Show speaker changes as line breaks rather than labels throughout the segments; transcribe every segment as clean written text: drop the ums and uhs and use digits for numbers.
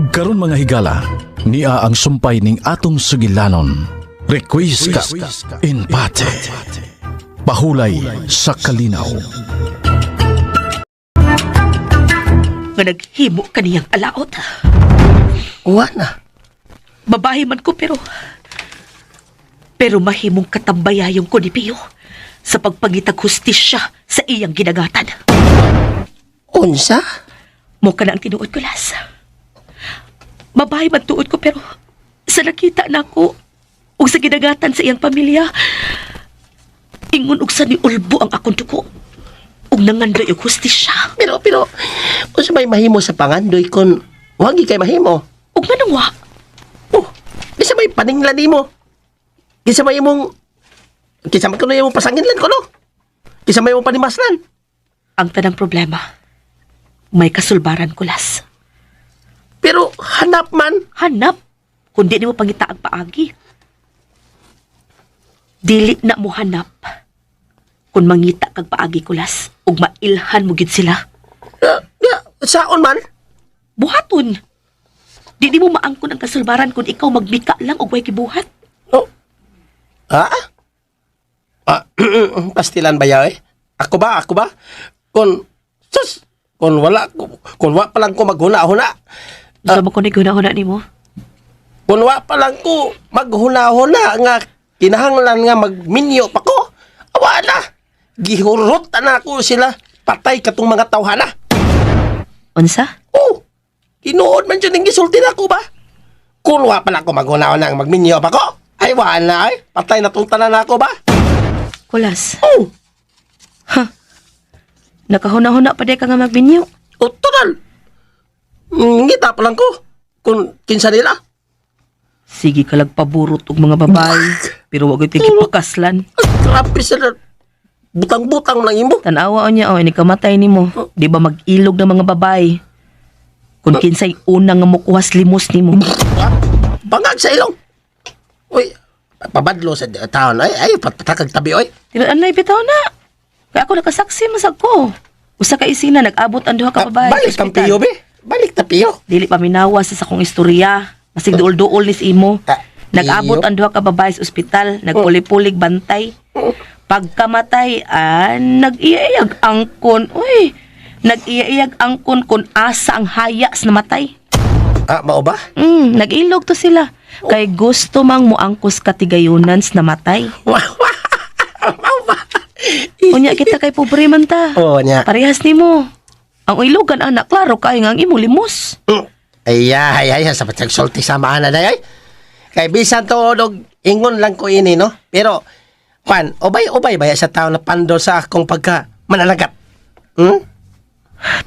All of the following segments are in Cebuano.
Ug karon mga higala, nia ang sumpay ning atong sugilanon. Requiescat in pace. Pahulay sa kalinaw.
Nga naghimo kaniyang alaot.
Uwa na.
Babae man ko pero mahimong katambayayong ko ni Pio sa pagpangitag hustisya sa iyang ginagatan.
Unsa?
Mo ka na ang tinuod ko, Las. Babae man tuod ko pero sa nakita na ako ug sa ginagatan sa iyang pamilya, ingon og sa ni Ulbo ang akong dugo ug nangandoy og hustisya.
Pero, unsa may mahimo sa pangandoy kon wagi kay mahimo?
Ug manong wa?
Oh, di sa may paninglan nimo. Di sa may imong kinsa man kuno imong pasanginlan kuno. Kinsa may imong panimaslan.
Ang tanang problema, may kasulbaran ko, Las.
Pero hanap man.
Hanap, kundi nimo pangita ang paagi. Dili na mo hanap. Kung mangita kag paagi, Kulas, ug mailhan mo gid sila.
Saon man?
Buhaton. Di mo maangkon ang kasulbaran kung ikaw magbika lang og way gibuhat.
Oh. Ha? Ah, pastilan ba yaw eh? Ako ba? Ako ba? Kung, sus, kung wala, kung wa pa lang ko maghuna-huna.
Sa mo ko naghuna-huna nimo?
Kung wa pa lang ko maghuna-huna nga kinahanglan nga magminyo pa ko. Awa na. Gihurot na ako sila. Patay katong mga tawhana.
Unsa?
Oh, tinuod man dyan ang gisulti na ako ba? Kung wa pa lang ko maghuna-huna nga magminyo pa ko. Ay, wala ay. Patay na tong tanan ako ba?
Kulas.
Oh,
Ha. Nakahuna-huna pa di ka nga magminyo.
oh, total. Ngita pa lang ko. Kung kinsa nila.
Sige ka lang paburot og mga babae, pero wa gyud kay gipakaslan.
Ay, grabe sila. Butang-butang lang imo.
Tanawa niya oh, ini kamatay nimo. Di ba mag-ilog ng mga babae? Kung kinsay una nga mokuhas limos nimo.
Bangag sa ilong. Uy, pabadlo sa taon. Ay, ay, patakag tabi, oy.
Pero anay bitaw na. Kaya ako nakasaksi masag ko. Usa ka isina nag-abot ang duha ka babae.
Balik
sa
kang
ospital.
piyo, be. Balik ta piyo.
Dili pa minawa sa sakong istorya. Masig duol-duol nis imo. Nag-abot
piyo?
ang duha ka babae sa ospital, nagpuli-pulig bantay. Pagkamatay, nag-iyaiyag angkon. Uy, nag-iyaiyag angkon kun asa ang haya sa namatay.
Ah, mao ba?
Nag-ilog to sila. Kay gusto mang muangkos katigayunan sa namatay.
Wah, wah. Mao ba?
Unya kita kay pobre man ta.
Oo, nya.
Parehas nimo. Ang ilogan anak, klaro kay nga ang imo limos.
Ay, ay, ay, sa patagsulti sa maana na ay. Kay bisan to og ingon lang ko ini, no? Pero, Juan, ubay-ubay ba sa tao na pando sa akong pagka manalagat? Hmm?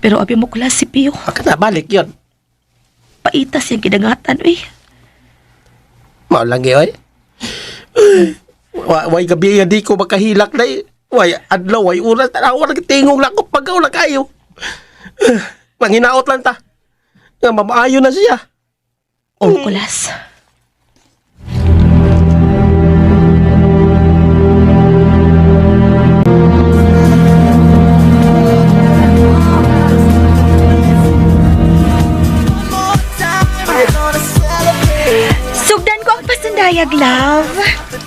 Pero abi mo kula si Pio.
Baka na, balik yun.
Paitas yung gidangatan, uy.
Mao lang oy. Way gabi nga di ko makahilak na eh. Way adlaw, way oras. Tanawa lang tingog lang ko pagkaw lang kayo. Manginaot lang ta. Nga mamaayo na siya.
O, kulas.
Sugdan ko ang pasundayag, love.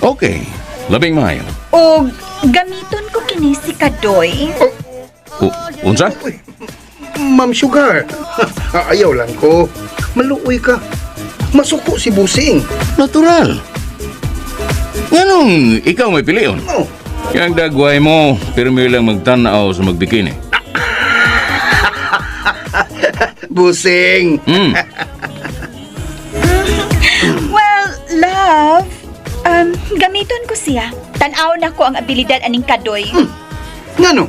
Okay, labing maayo.
O gamiton ko kini si Kadoy.
Unsa?
Ma'am Sugar, ayaw lang ko. Maluoy ka. Masuko si Busing.
Natural. Nganong ikaw may pilion?
Oh.
Yang dagway mo, pirmi lang magtanaw sa magbikini.
Busing.
Well, love, gamiton ko siya. Tan-aw na ko ang abilidad aning Kadoy.
Ngano?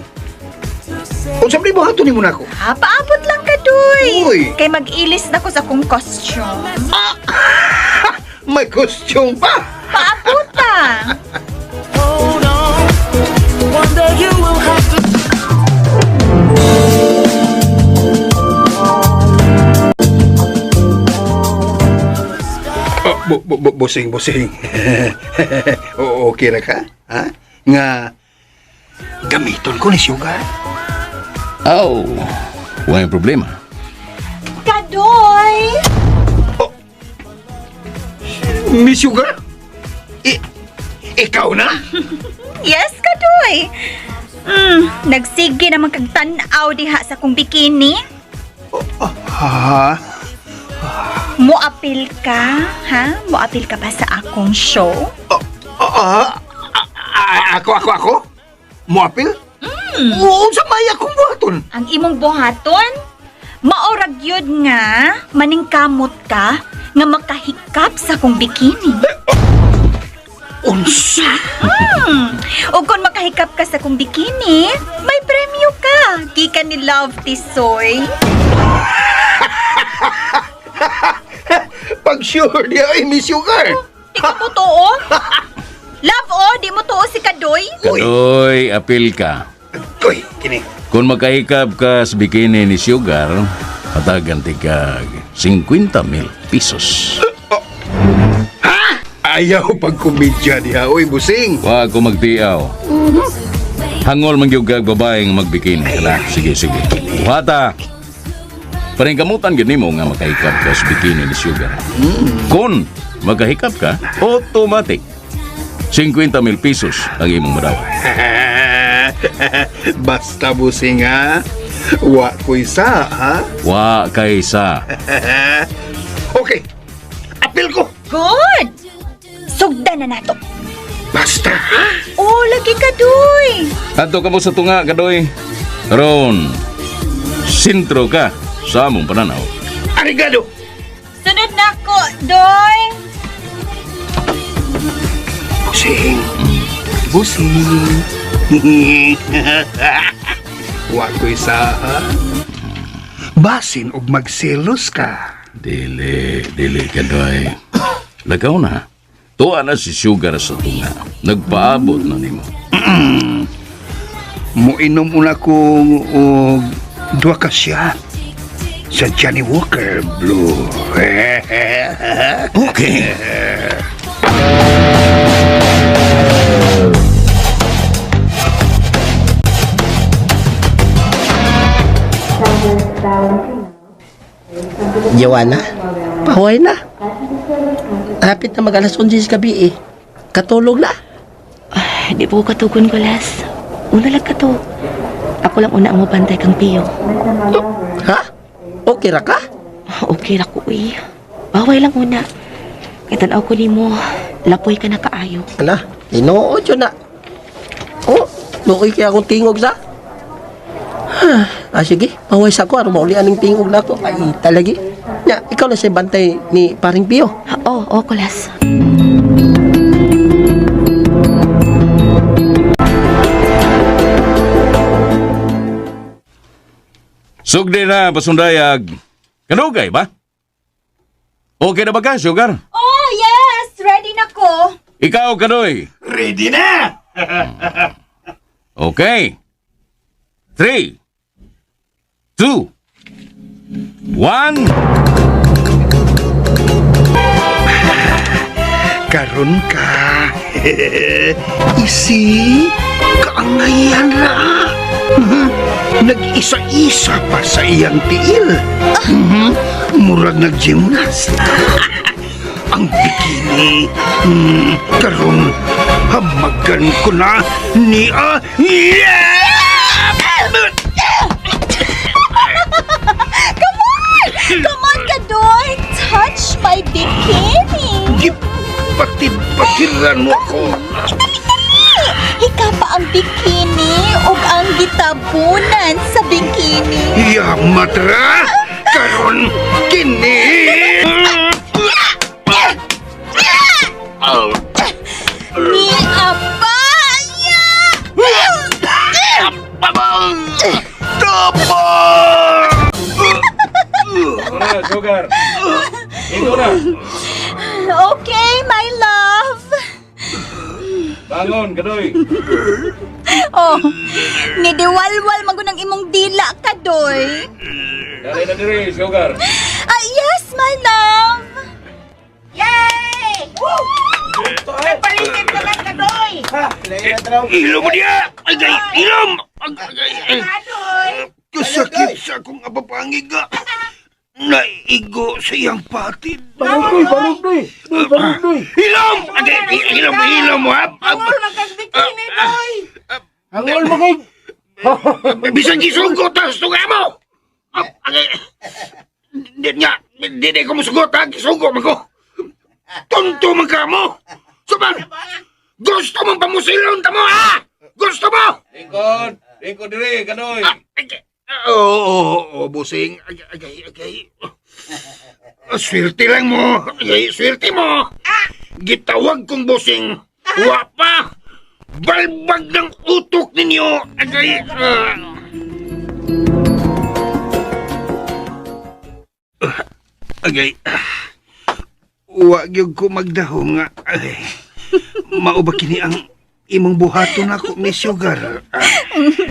Unsa man buhaton nimo nako?
Ha, paabot lang Kadoy.
Uy.
Kay mag-ilis na ko sa akong costume.
May costume pa.
Paabot pa.
Hold on. One day you will have to.
Oh, busing, busing. Oo, okay ra ka? Ha? Nga gamiton ko ni Sugar.
Oh, walang problema.
Kadoy!
Miss Sugar? Ikaw na?
Yes, Kadoy. Nagsige naman kag tan-aw diha sa kong bikini.
Ha?
Moapil ka, ha? Moapil ka ba sa akong show?
Ah, ah, ako, ako, ako? Moapil? Oo, sa may akong buhaton.
Ang imong buhaton, maorag yun nga, maningkamot ka, nga makahikap sa akong bikini.
Unsa?
O kung makahikap ka sa akong bikini, may premyo ka. Gikan ni Love Tisoy.
Pag sure niya ay Miss Sugar.
Di ka mo tuo? Love, oh, di mo tuo si Kadoy?
Kadoy, apil ka.
Uy, kini.
Kung makahikap ka sa bikini ni Sugar, patagan ti kag 50,000 pesos.
Ayaw pagkomedya niya, oy, busing.
Wa ko magtiaw. Hangol man gyud kag babae nga magbikini. Hala, sige, sige. Buhata. Paningkamutan gid nimo nga makahikap ka sa bikini ni Sugar. Kung makahikap ka, automatic 50,000 pesos ang imong madawat.
Basta busing ha. Wa ko'y sa, ha?
Wa kaysa.
Okay. Apil ko.
Good! Sugdan na nato.
Basta, ha?
Oh, lagi Kadoy.
Adto ka mo sa tunga, Kadoy. Ron, sintro ka sa among pananaw.
Arigado.
Sunod na ako, Doy.
Busing. Busing. Wa ko'y sa, ha? Basin og magselos ka.
Dili, dili, Kadoy. Lagaw na. Tuwa na si Sugar sa tunga. Nagpaabot na nimo.
Moinom una ko og duha ka shot sa Johnny Walker Blue.
Okay.
Joanna, pahuway na. Hapit na mag alas 11 sa gabi eh. Katulog na.
Ay, di po ko katugon ko, Las. Una lang ka to. Ako lang una ang mabantay kang Pio.
Ha? Okay ra ka?
Okay ra ko, uy. Baway lang una. Kay tan-aw ko nimo, lapoy ka na kaayo.
Ala, tinuod yun na. Oh, luoy kaya akong tingog sa. Ah, sige, pahuway sa ko. Aron maulian ang tingog na ako. Ay, talagi. Nya, ikaw na siya bantay ni paring Pio.
Oo, oh, Kulas.
Sugdi na, pasundayag. Kanugay ba? Okay na ba ka, Sugar?
Oh, yes! Ready na ko.
Ikaw, Kadoy.
Ready na!
Okay. 3, 2, 1.
Karon ka. Isi, kaangayan ra. Nag-isa-isa pa sa iyang tiil. Murag nag-gymnast. Ang bikini. Karon, hamagan ko na niya. Yeah!
Come on! Come on, Kadoy! Touch my bikini!
Gipatid-patiran mo ako.
Dali-dali! Hikapa ang bikini ug ang gitabunan sa bikini.
Yamat ra! Karon, kini!
Ni Abaya!
Tama!
Sugar. Ikaw na.
Okay, my love.
Bangon, Kadoy.
Oh, nidiwalwal man gud ang imong dila, Kadoy.
Dali na diri, Sugar.
Ah, yes, my love. Yay!
Ilom mo niya! Ay, ay, ilom! Ay, ay, ay. Kasakit sa akong apapangiga. Naigo sa iyang patid.
Barugdoy, barugdoy. Doy, barugdoy.
Hilom! Agay, hilom, hilom mo, ha?
Hangol magkagbikini, doy. Hangol magkag...
Bisan gisugot ang tunga mo! Agay, di nga, di di ko musugot, ha? Gisugo man ko. Tonto man ka mo! Suman! Gusto mong pamusilon ta mo, ha? Gusto mo!
Lingkod! Lingkod diri, Kadoy!
Agay, oo, oo, oo, busing. Agay, agay, agay. Swerte lang mo. Agay, swerte mo. Gitawag kong busing. Wa pa. Balbag ng utok ninyo. Agay, ah. Agay. Wa gyud ko magdahom nga. Agay. Mao ba kini ang imong buhaton nako, Miss Sugar? Ah.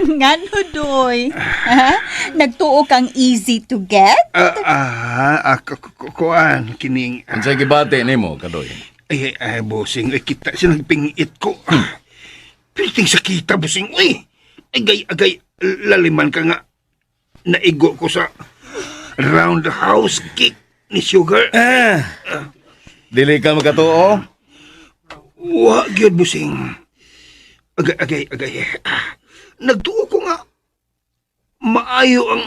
Ngano, doy? Ha? Nagtuo kang easy to get?
Ah, ah, ah, kuan, kining,
Unsay gibati nimo, Kadoy?
ay, ay, ay, busing, ay, kita, sinagpingit ko. Piting sa kita, busing, uy. Agay, agay, laliman ka nga. Naigo ko sa roundhouse kick ni Sugar.
Ah. Dili ka makatuo?
Wa, gyud, busing. Agay, agay, agay. Ah, nagtuo ko nga. Maayo ang,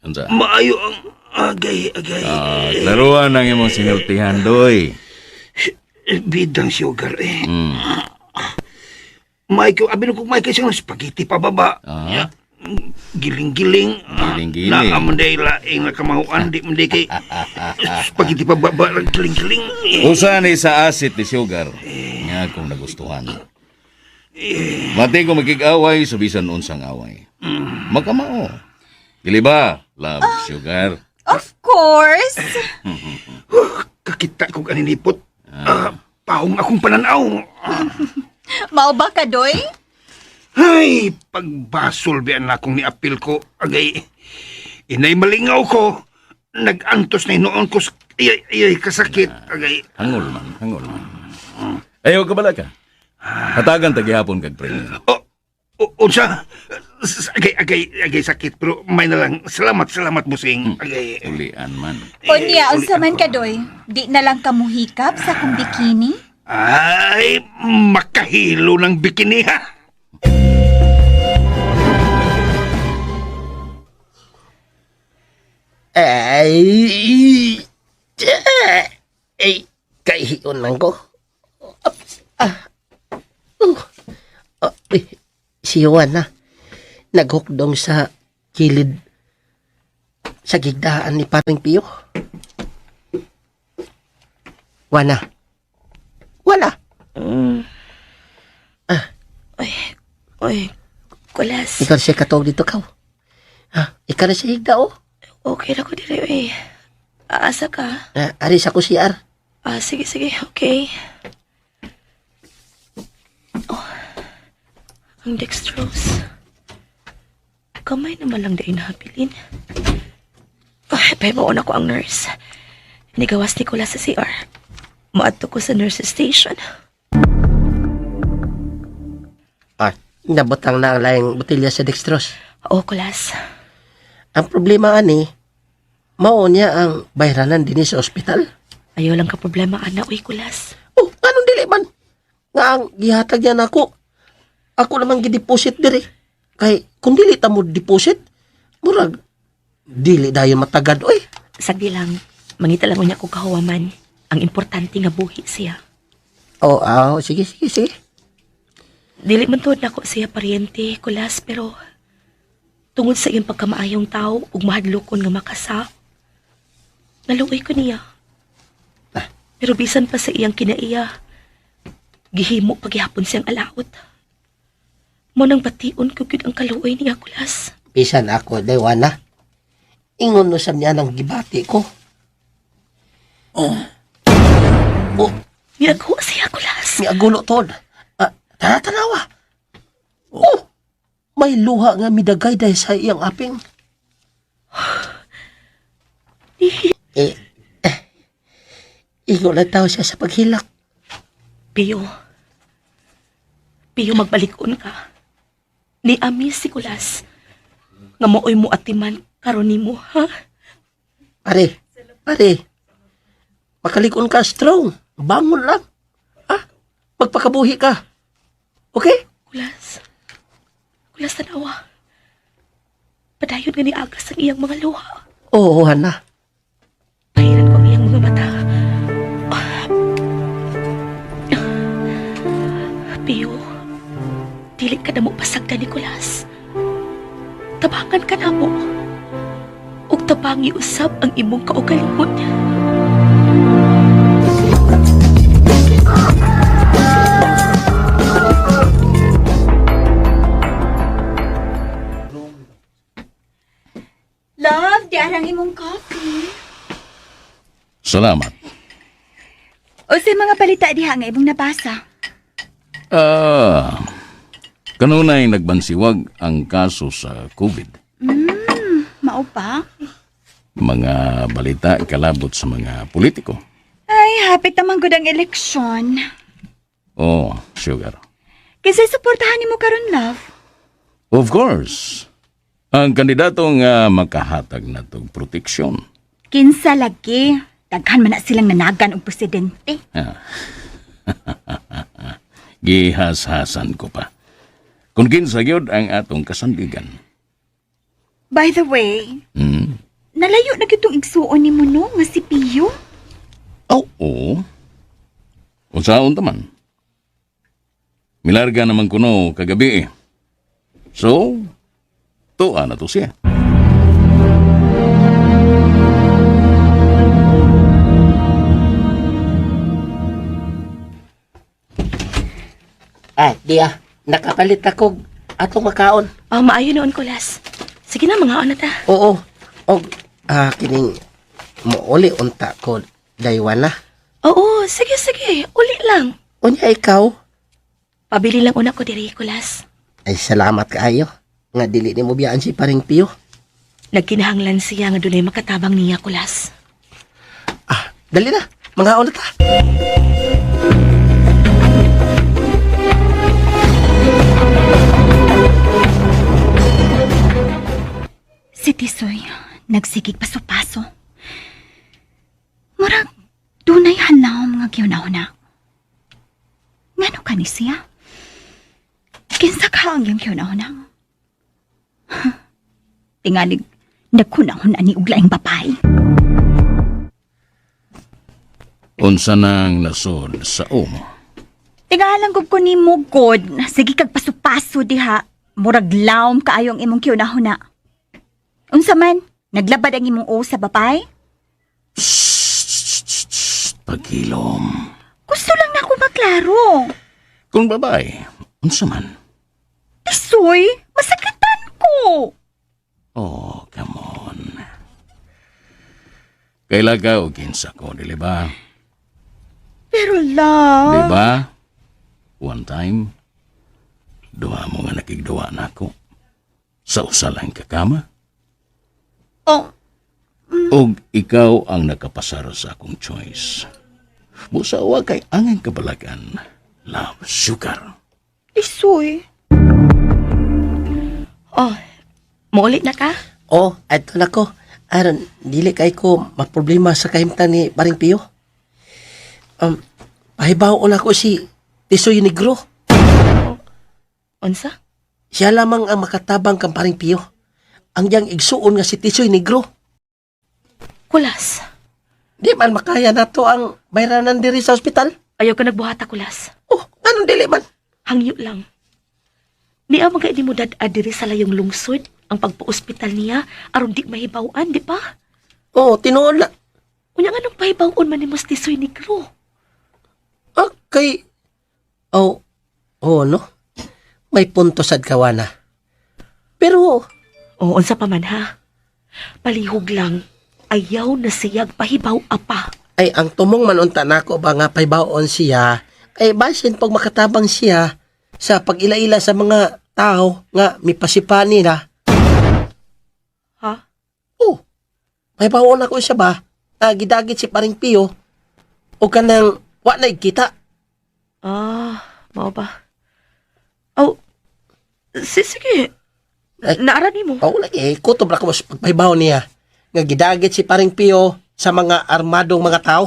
Unsa?
maayo ang, agay, agay.
Ah, klaruan ang imong sinultihan, Doy.
Bidang sugar eh. Michael, abi ko Michael siyang spaghetti pababa.
Ah.
Giling-giling.
Giling-giling.
Naa man day laing nakamahuan di man day kay spaghetti pababa lang giling-giling. Eh.
Usa ni sa asit ni Sugar nga akong nagustuhan. Mati ko makig-away sa bisan unsang away. Makamao. Dili ba, love Sugar?
Of course.
Kakita kog aninipot. Ah, pahong akong pananaw.
Mao ba ka, doy?
Ay, pagbasol biyan na akong niapil ko. Agay, inay malingaw ko. Nag-antos na hinoon ko. Ay, ay, ay, kasakit. Agay,
Hangol man, hangol man. Ayaw ka bala ka. Hatagan tagihapon kag premyo.
O, o, unsa? Agay, agay, agay sakit. Pero may na lang. Salamat, salamat, busing. Agay.
Ulian man.
Unya, unsa
ulian
man
ko.
ka, doy? Di na lang ka muhikap sa akong bikini?
Ay, makahilo ng bikini, ha?
Ay, ay, kahiyon lang ko. Ah, ah, eh, si Juan na, naghukdong sa kilid sa gigdaan ni Paring Pio. Wala. Wala.
Oy, Kulas.
Ikaw siya katog dito kaw. Ha, ikaw na siya higda oh.
Okay na ko dire eh. Aasa ka?
Ah, ari sa ko CR.
Ah, sige, sige. Okay. Oh, ang dextrose. Kamay naman lang dahil nahabilin. Ay, pahibaon ako ang nurse. Nigawas ni Kulas sa CR. Maadto ko sa nurse station.
Ah, nabutang na ang laing botelya sa dextrose.
Oo, Kulas.
Ang problema ani, mao niya ang bayranan dinhi sa ospital.
Ayaw lang ka problema, ana. Uy, Kulas.
Oh, anong dili man? Nga ang gihatag niya nako. Ako naman gideposit diri. Kay kung dili ta mo deposit, murag dili dayon matagad oy.
Sagdi lang. Mangita lang unya ko kahuwaman. Ang importante nga buhi siya.
Oh, ah, sige sige sige.
Dili man tuod nako siya paryente, Kulas, pero tungod sa iyang pagkamaayong tao ug mahadlokon nga makasa, naluoy ko niya. Pero bisan pa sa iyang kinaiya, gihimo paghihapon siyang alaot. Mo nang bation ko gyud ang kaluoy niya, Kulas.
Bisan ako day wala. Ingon no sab niya nang gibati ko. Oh. Oh,
Miagho siya, Kulas.
miagulo tod. Ah, tara tanawa. Oh, may luha nga midagay dahil sa iyang aping. Eh, eh, igo lang tao siya sa paghilak.
Pio. Pio, magbalikon ka. Ni Ami si Kulas. Nga mooy mo atiman karon nimo, ha?
Pare, pare. Makalikon ka strong. Bangon lang. Ah, magpakabuhi ka. Okay?
Kulas. Kulas, tanawa. Padayon nga ni Agas ang iyang mga luha.
Oo, Hana.
Pahiran ko ang iyang mga mata. Pio, dili ka na mo pasagda, Nicolas. Tabangan ka na mo. Ug tabangi usab ang imong kaugalingon.
Love, di arang imong coffee.
Salamat.
O sa mga balita diha nga imong nabasa.
Ah, kanunay nagbansiwag ang kaso sa COVID.
Mao pa?
Mga balita kalabot sa mga politiko.
Ay, hapit naman gud ang eleksyon.
Oh, sugar.
Kinsay suportahan nimo karon, love?
Of course. Ang kandidato nga makahatag na tog proteksyon.
Kinsa lagi? Daghan man na silang nanagan og presidente.
Gihas-hasan ko pa. Kung kinsa gyud ang atong kasandigan.
By the way, nalayo na gyud tong igsuon nimo no nga si Pio.
Oo. Unsaon ta man? Milarga naman kuno kagabi eh. So, tuwa na to siya.
Ay, di ah. Nakapalit ako atong makaon.
Ah, maayo noon, Kulas. Sige na, mga na ta.
Oo. Og kining mouli unta ko daywan na.
Oo, sige, sige. Uli lang.
Unya ikaw.
Pabili lang una ko diri, Kulas.
Ay salamat kaayo nga dili nimo biyaan si paring Pio.
Nagkinahanglan siya nga dunay makatabang niya, Kulas.
Ah, dali na. Mga na ta.
Si Tisoy, nagsigig paso-paso. Murag, dunay hanaw mga gihuna-huna. Ngano ka ni siya? Kinsa ka ang iyang gihuna-huna? Tingalig, naghuna-huna ni og laing babae.
Unsa nang nasod sa umo.
Tingalang gud ko ni mo, God. Sige kag paso-paso diha. Murag lawom kaayo ang imong gihuna-huna. Unsa man, naglabad ang imong o sa babae?
Pagilom.
Gusto lang na ako maklaro.
Kung babae, unsa man?
Tisoy, masakitan ko.
Oh, come on. Kaila ka o kinsa ko, dili ba?
Pero love...
Di ba? One time, duha mo nga nakigduha na ako. Sa usa lang kakama.
Oh,
Og ikaw ang nakapasar sa akong choice. Busa wa kay angay kabalagan. Love sugar.
Tisoy.
Oh, muuli na ka?
Oh, adto na ko. Aron dili kay ko maproblema sa kahimtang ni paring Pio. Pahibaw na ko si Tisoy Negro.
Unsa?
Siya lamang ang makatabang kang paring Pio. Ang yang igsuon nga si Tisoy Negro.
Kulas.
Di man makaya nato ang bayranan diri sa ospital.
Ayaw ka nagbuhata, Kulas.
Oh, anong dili man?
Hangyo lang. Niya mga ini mo dad diri sa layong lungsod ang pagpa-ospital niya aron di mahibaw-an, di ba?
Oh, tinuod na.
Unya nga nung pahibaw-on man ni Mas Tisoy Negro.
Ah, kay... Oh, oh no? May punto sad kawana. Pero,
Oo, unsa pa man ha. Palihog lang. Ayaw na siyag pahibaw apa.
ay ang tumong man unta nako ba nga pahibaon siya, ay basin pag makatabang siya sa pag-ila-ila sa mga tao nga mipasipa nila.
Ha?
Oh, pahibaon ako siya ba? Ah, gidagit si paring Pio o kanang wa na kita.
Ah, mao ba? Oh, sige.
Ay.
Naara nimo.
Oh, lagi eh, kutob ra ko sa pagpahibaw niya. nga gidagit si Paring Pio sa mga armadong mga tao.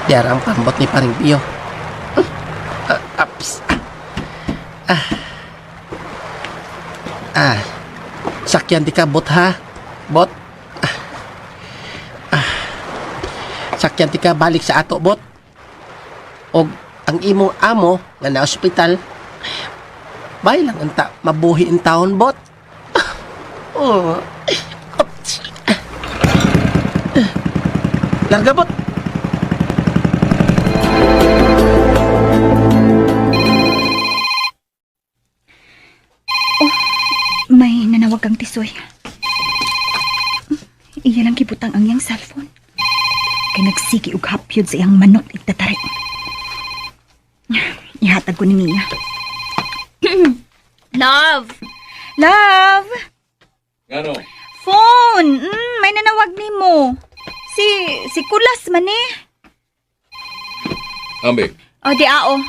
Diar ang pambot ni Paring Pio. Ah, ups. Ah. Ah. Sakyan di ka, bot ha? Bot? Ah. Ah. Sakyan di ka balik sa ato, bot. Og ang imong amo nga na ospital, bay lang unta mabuhi in taon, bot. Oh. Ups. Larga, bot.
May nanawag kang tisoy. Iya lang gibutang ang iyang cellphone. Kay nagsigi og hapyod sa iyang manok igtatari. Ihatag ko ni Mia. Love! Love!
Ngano?
Phone! May nanawag nimo. Si Kulas man eh.
Ambi.
O di ao.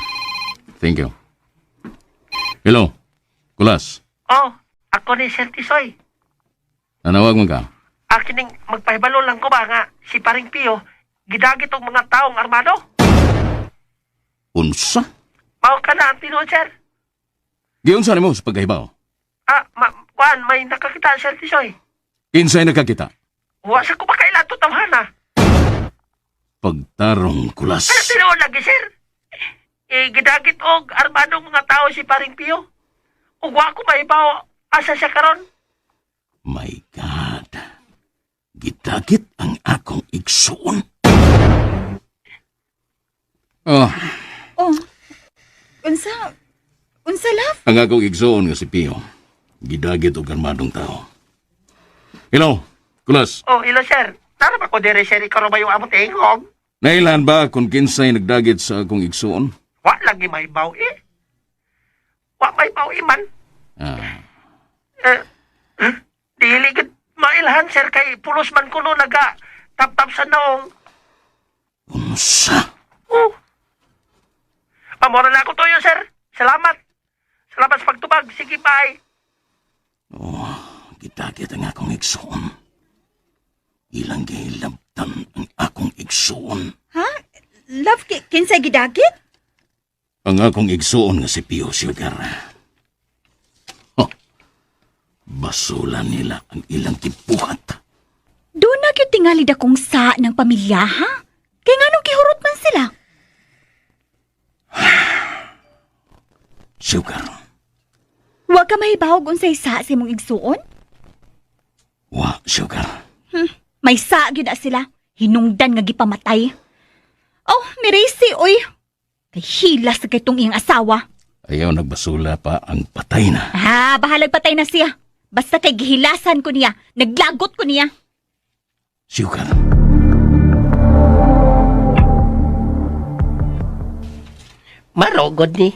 Thank you. Hello. Kulas.
Oh, ako ni Sir Tisoy.
Nanawag man ka.
Akining magpahibalo lang ko ba nga si Paring Pio gidagit og mga taong armado.
Unsa?
Mao ka na ang tinuod, sir.
Giunsa nimo sa pagkahibaw?
Ah, ma kuan, may nakakita, Sir Tisoy.
Kinsay nakakita?
Wa sa ko makailan to tawhana.
Pagtarong, Kulas.
Pero tinuod lagi, sir. E, gidagit og armadong mga tao si Paring Pio. Ug wa ko mahibaw asa siya karon.
My God. Gidagit ang akong igsuon. Oh,
Oh. Unsa? Unsa, love?
ang akong igsuon nga si Pio. Gidagit og armadong tao. Hello, Kulas.
Oh, ilo, sir. Tara ba ko dire, sir? Ikaw ba yung amot ingog?
Nailan ba kung kinsay nagdagit sa akong igsuon?
Wa lagi mahibaw eh. Wa mahibaw eh man.
Ah,
Eh, dili gid mailhan, sir, kay pulos man kuno naga tap-tap sa naong.
unsa?
Oh. Amora na ako toyo, sir. Salamat. Salamat sa pagtubag. Sige, bye.
Oh, gidagit ang akong igsuon. Ilang gihilabtan ang akong igsuon.
Ha? Love, kinsay gidagit?
Ang akong igsuon nga si Pio Sugar. Oh, basula nila ang ilang gibuhat.
Doon na gyud tingali dakong sa ng pamilya, ha? Kay nganong gihurot man sila?
Sugar,
Wa ka mahibawog unsay sa sa imong igsuon?
wa Sugar.
May sa gyud na sila. Hinungdan nga gipamatay. Oh, mirisi oy. Kay hila sa kay tong iyang asawa.
Ayaw nagbasula pa ang patay na.
Ah, bahalag patay na siya. Basta kay gihilasan ko niya, naglagot ko niya.
Sugar.
Marogod ni.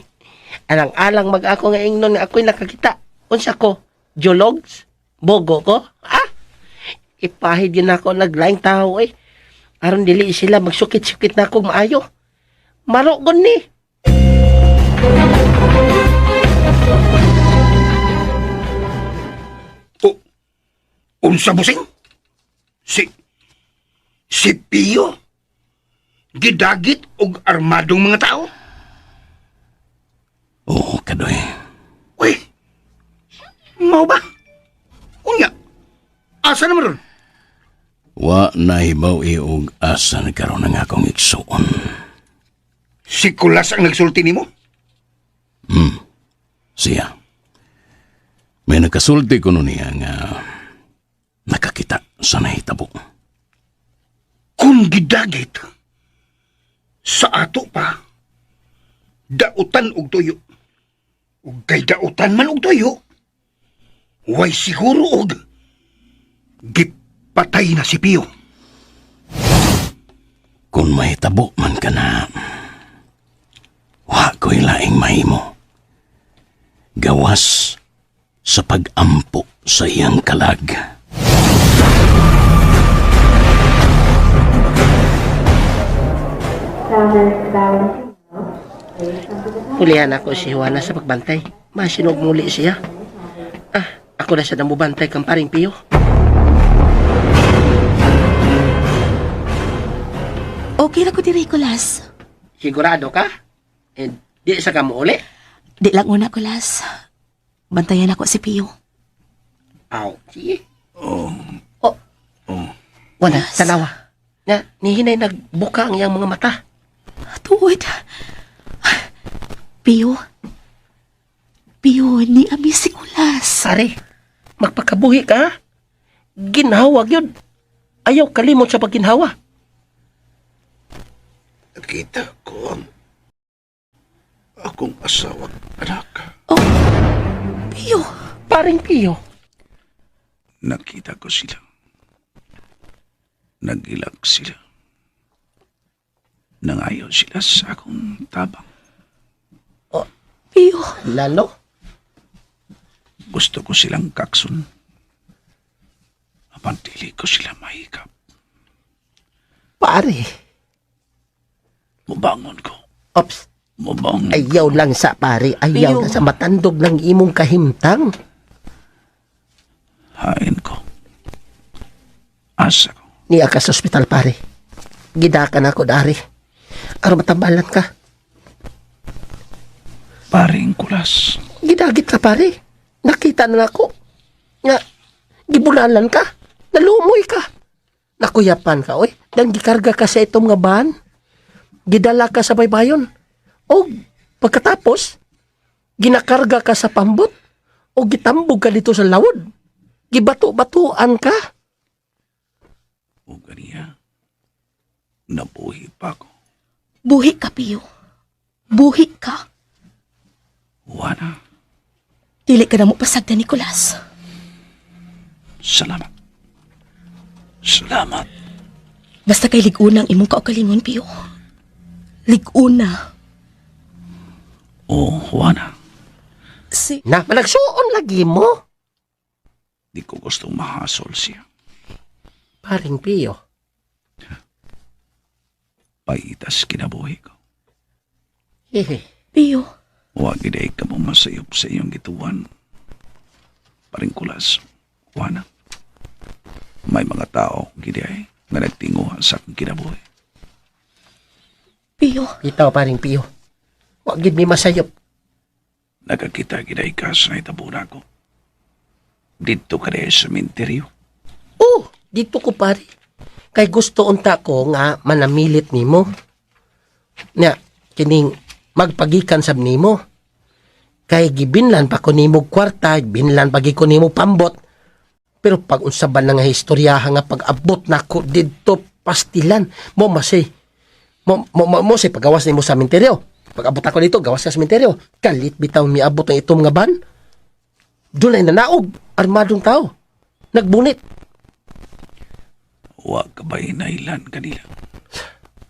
Alang-alang mag ako nga ingnon nga ako'y nakakita. Unsa ko? Geologs? Bogo ko? Ah! Ipahid yun ako naglaing tao eh. Aron dili sila magsukit-sukit na ako maayo. Marogod ni.
O, unsa busing? Si Pio? Gidagit og armadong mga tao?
Oo, kadoy.
Uy, mau ba? Unya, asa naman ron?
Wa nahibaw iog asa nagkaroon ang akong igsuon.
Si Kulas ang nagsulti nimo?
Siya. May nakasulti ko nun niya nga nakakita sa nahitabo.
Kung gidagit, sa ato pa, dautan og tuyo. Ug kay dautan man og tuyo, way siguro og gipatay na si Pio.
Kung mahitabo man ka na, wa ko'y laing mahimo. Gawas sa pagampo sa iyang kalag.
Pulihan ako si Juana sa pagbantay. Masinog muli siya. Ah, ako na siya namubantay kang paring Piyo.
Okay ra ko diri, Kulas.
Sigurado ka? Eh, di sa ka mo uli?
Di lang una, Kulas. Bantayan ako si Pio.
Aw, sige. Oh. Oh. Wala, tanawa. Nga, nihinay nagbuka ang iyang mga mata.
Tuod. Pio. Pio, ni ami si Kulas.
Pare, magpakabuhi ka. Ha? Ginhawa yun. Ayaw kalimot sa pagginhawa.
Nakita ko ang akong asawa at anak.
Oh, Pio.
Paring Piyo.
Nakita ko sila. Nagilak sila. Nangayo sila sa akong tabang.
Pio.
Lalo?
Gusto ko silang kaksun. Apan dili ko sila mahikap.
Pare.
Mubangon ko.
Ops.
Mubangon.
Ayaw lang sa pare. Ayaw
Piyo.
lang sa matandog ng imong kahimtang.
Hain ko. Asa ko.
Niya ka sa ospital pare. Gidakan ako dari. Aron matambalan ka.
Paring kulas.
Gidagit ka pare. Nakita na ako. Nga, gibulalan ka. Nalumoy ka. Nakuyapan ka, oy. Dan gikarga ka sa itong nga ban. Gidala ka sa baybayon. O pagkatapos, ginakarga ka sa pambot. O gitambog ka dito sa lawod. Gibato-batuan ka.
O ganiya. Nabuhi pa ko.
Buhi ka, Pio. Buhi ka.
Juana,
Dili ka na mo pasagda, Nicolas.
salamat. Salamat.
Basta kay liguna ang imong kaugalingon, Pio. Liguna.
O Juana,
Si...
Na, malagsuon lagi mo.
di ko gustong mahasol siya.
Paring Piyo.
Paitas kinabuhi ko.
Hehe.
Pio.
Huwag iday ka mo masayop sa iyong gituan. Paring kulas, Juana. May mga tao, giday, nga nagtinguha sa akong kinabuhi.
Pio.
Itaw, paring Piyo. Wag gid mi masayop.
Nakakita giday ka sa naitabura ko. Dito ka rin sa minteryo.
Oh, dito ko pare. Kay gusto unta ko nga manamilit nimo. Nya, kining magpagikan sab nimo. Kay gibinlan pa ko nimo kwarta, binlan pa gid ko nimo pambot. Pero pag unsa ba na nga istoryaha nga pag-abot nako didto pastilan mo masay mo say pagawas nimo sa minteryo. Pag-abot ako dito, gawas ka sa minteryo. Kalit bitaw miabot ang itong nga ban. Doon ay nanaog, armadong tao. Nagbunit.
Huwag ka ba inailan kanila?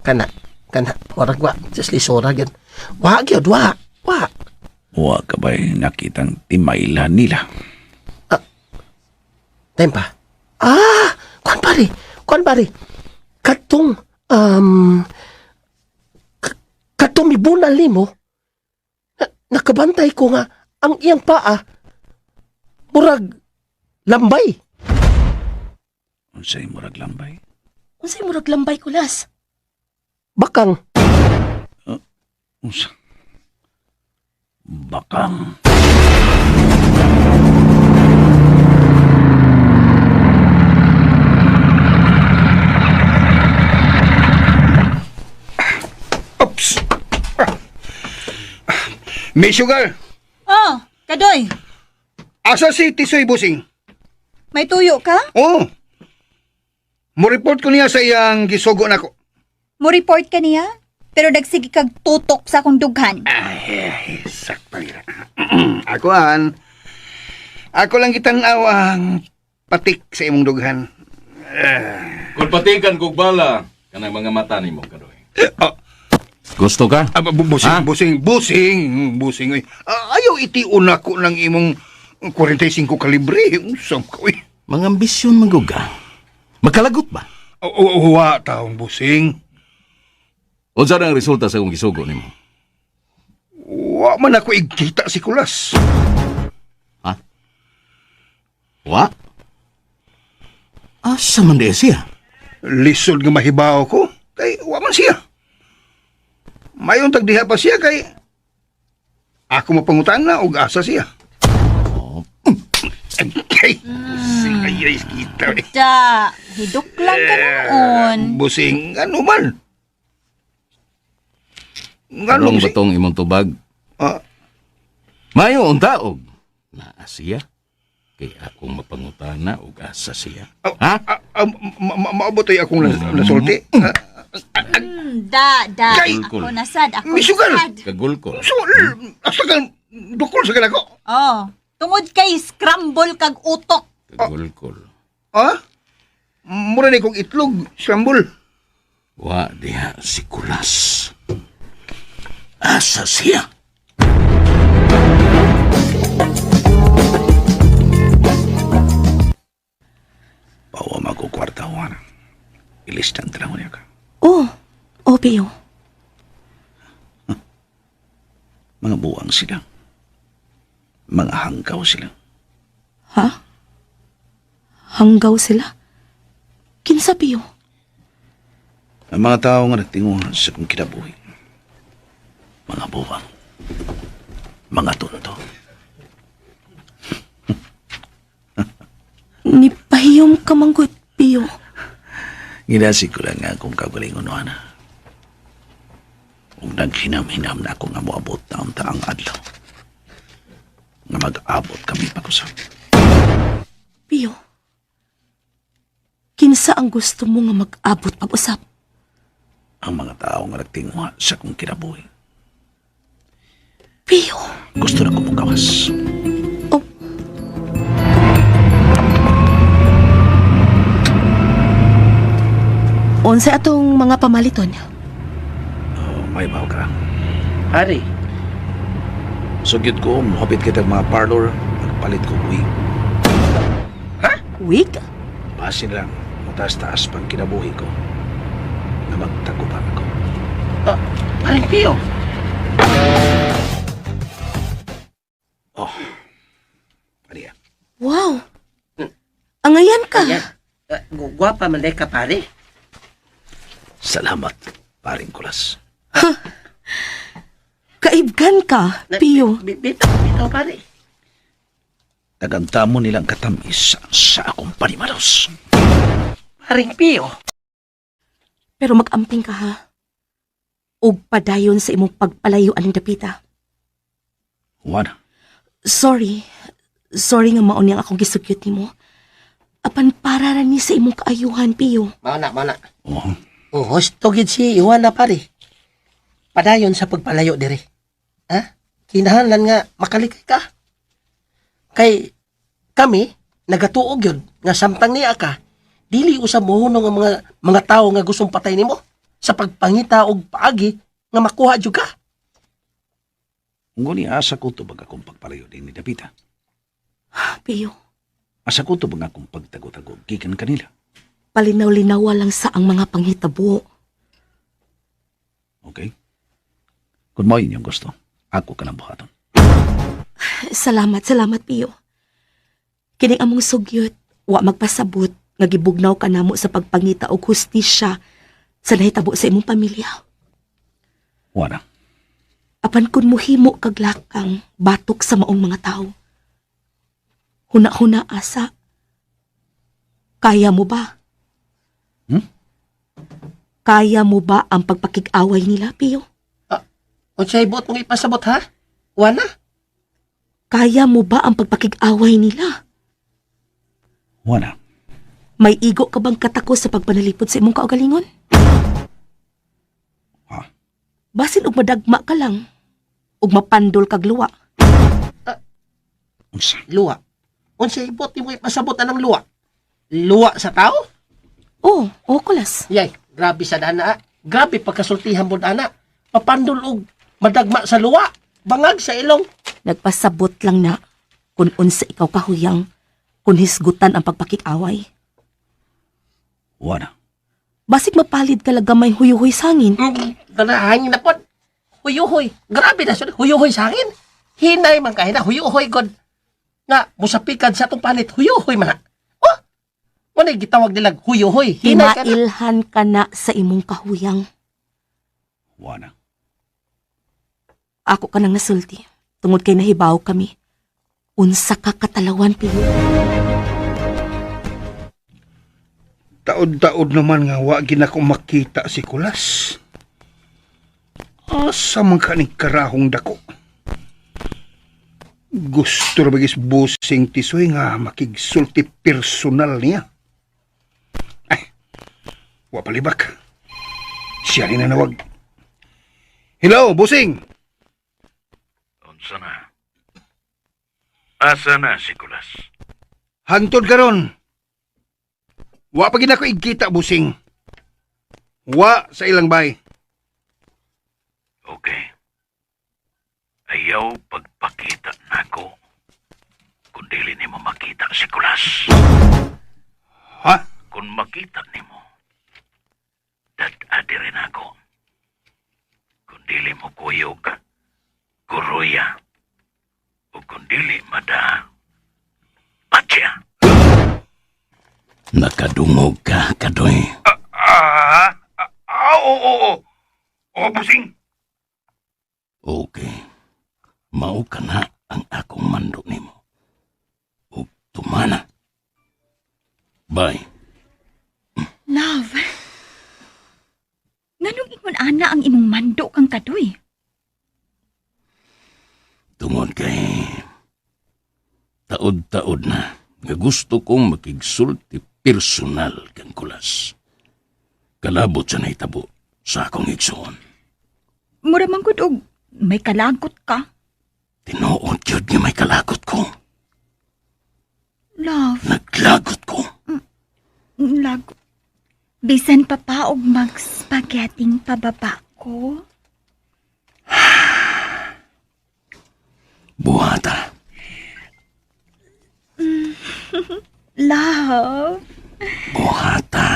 Kana kana warag wa just lisora gyud wa gyud wa wa.
Huwag ka ba nakitang timailan nila?
Time pa ah kuan pare, kuan pare, katong katong mibunal nimo na, nakabantay ko nga ang iyang paa murag lambay.
Unsay murag lambay?
Unsay murag lambay, Kulas?
Bakang.
Unsa? Bakang.
Oops! May sugar!
Oh, Kadoy,
Asa si Tisoy Busing?
may tuyo ka?
Oo. Mo-report ko niya sa iyang gisugo nako.
Mo report ka niya? Pero nagsige kag tutok sa akong dughan.
Ay, sakto nila. Ako an. Ako lang kitang awang patik sa imong dughan.
Kung patikan kog bala, kanang mga mata nimo kadoy.
Oh,
Gusto ka?
ah, busing,
Ha?
busing, busing, busing. Oy. Ah, ayaw itiun ako ng imong 45 kalibre. Usam ka, oy.
Mga ambisyon maguga. Magkalagot ba?
Oh, oh, wa taong busing.
Unsa ang resulta sa akong gisugo nimo?
Wa man ako igkita si Kulas.
Ha? Wa? Asa man di siya?
Lisod nga mahibaw ko kay wa man siya. Mayon tagdiha pa siya kay ako mapangutan na og asa siya.
Oh.
Kay, busing ay ay kita eh.
Da, hidok lang ka noon.
Busing ano man. Ngano
Anong
si
batong imong tubag?
Ah,
Mayo unta og naa siya. Kay akong mapangutana og asa siya. Ha?
ah, ah, maabot ay akong nasulti. Ah,
Da, da.
Kay-
Ako nasad, ako
Misugal.
nasad.
Kagulkol.
So, asa ka dukol sa kanako?
Oh, tungod kay scramble kag utok.
Kagulkol.
Ah? Mura ni kong itlog, scramble.
Wa diha si Kulas. Asa siya?
Pawa magkukwarta, Juana. Ilistan tanawon niya ka.
Oh, oh, Pio.
Mga buwang sila. Mga hanggaw sila.
Ha? Hanggaw sila? Kinsa, Pio?
Ang mga tao nga nagtinguhan sa kong kinabuhi. Mga buwang. Mga tonto.
Nipahiyom ka manggut, Pio.
Ginasig ko lang nga akong kagalingon, Juana. Ug naghinam-hinam na ako nga moabot na unta ang adlaw. Nga mag-abot kami pag-usap.
Pio, kinsa ang gusto mo nga mag-abot pag-usap?
Ang mga tao nga nagtinguha sa akong kinabuhi.
Pio,
Gusto na ko mukawas.
oh. Unsa atong mga pamaliton?
Oh, may baw ka.
Pare,
Sugyot ko, muhapit kita mga parlor, magpalit ko wig.
Wig?
Basin lang, mataas-taas pang kinabuhi ko. Na magtagupan ako.
ah, paring Pio.
Oh, Maria.
Wow! Angayan ka!
Ayan. Gwapa man ka, pare.
Salamat, paring kulas.
Kaibgan ka, Pio.
Bitaw, bitaw, pare.
Taganta mo nilang katamis sa akong panimalos.
Paring Pio.
Pero mag-amping ka ha. Ug padayon sa imong pagpalayo aning dapita.
Juana,
Sorry. Sorry nga maon niyang akong gisugyot nimo. Apan para ra ni sa imong kaayuhan, Pio.
Mao na, mao na.
oh,
Oh, husto gid si Juana, pare. Padayon sa pagpalayo diri. Ha? Kinahanglan nga makalikay ka. Kay kami nagatuog yun nga samtang niya ka dili usab mohunong ang mga mga tawo nga gustong patay nimo sa pagpangita og paagi nga makuha jud ka.
nguni asa ko tubag akong pagpalayo din ni Davita.
Pio,
Asa ko tubag akong pagtago-tago gikan kanila.
palinaw-linawa lang sa ang mga panghitabo.
Okay? Kung mao inyong gusto, ako ka ng buhaton.
Salamat, salamat, Pio. Kining among sugyot, wa magpasabot nga gibugnaw ka namo sa pagpangita og hustisya sa nahitabo sa imong pamilya.
Juana,
Apan kun muhimo kag lakang batok sa maong mga tao. Huna-huna asa. Kaya mo ba?
Hmm?
Kaya mo ba ang pagpakig-away nila, Pio?
Unsay buot mong ipasabot ha? Juana?
Kaya mo ba ang pagpakig-away nila?
Juana,
May igo ka bang katako sa pagpanalipod sa imong kaugalingon?
Ha?
Basin og madagma ka lang, ug mapandol kag luwa.
unsa?
Luwa. Unsay buot nimo ipasabot anang luwa? Luwa sa tao?
Oh, oh, kulas.
Yay, grabe sa dana. ah. Grabe pagkasultihan mo dana. Papandol og madagma sa luwa, bangag sa ilong.
Nagpasabot lang na kung unsa ikaw kahuyang, kung hisgutan ang pagpakig-away.
Juana,
Basig mapalid ka lang gamay huyuhoy sangin.
Dana hangin na pod. Huyuhoy. Grabe na siya. Huyuhoy sa akin. Hinay man kahina. Huyuhoy god. Nga, musapikan sa atong panit. Huyuhoy man na. Oh! Muna gitawag nilang huyuhoy. Hinay ka na.
Himailhan ka na sa imong kahuyang.
Wana.
Ako ka nang nasulti. Tungod kay nahibaw kami. Unsa ka katalawan, Pio.
Taod-taod naman nga wa gid nako makita si Kulas. Asa man ka ning karahong dako? Gusto ra bagis busing tisoy nga makigsulti personal niya. Ay, wa palibak. Siya rin nanawag. Hello, busing!
Unsa na? Asa na si Kulas?
Hantod karon. Wa pa gid ako igkita, busing. Wa sa ilang bay.
Okay. Ayaw pagpakita nako. Kung dili nimo makita si Kulas.
Ha?
Kung makita nimo, dad-adi rin ako. Kung dili mo kuyog, kuruya. O kung dili mada, patya. Nakadungog ka, Kadoy.
Ah, ah, ah, oo, oo, oo. Oo, busing.
Okay. Mao ka na ang akong mando nimo. Ug tumana. Bye.
Love. Nganong ingon ana ang imong mando kang kadoy?
Tungod kay taod-taod na nga gusto kong makigsulti personal kang Kulas. Kalabot sa nahitabo sa akong igsoon.
Mura man gud og may kalagot ka.
Tinuod yun nga may kalagot ko.
Love,
Naglagot ko.
lag. Bisan pa pa og mag-spaghetting pababa ko.
Buhata.
Love.
Buhata.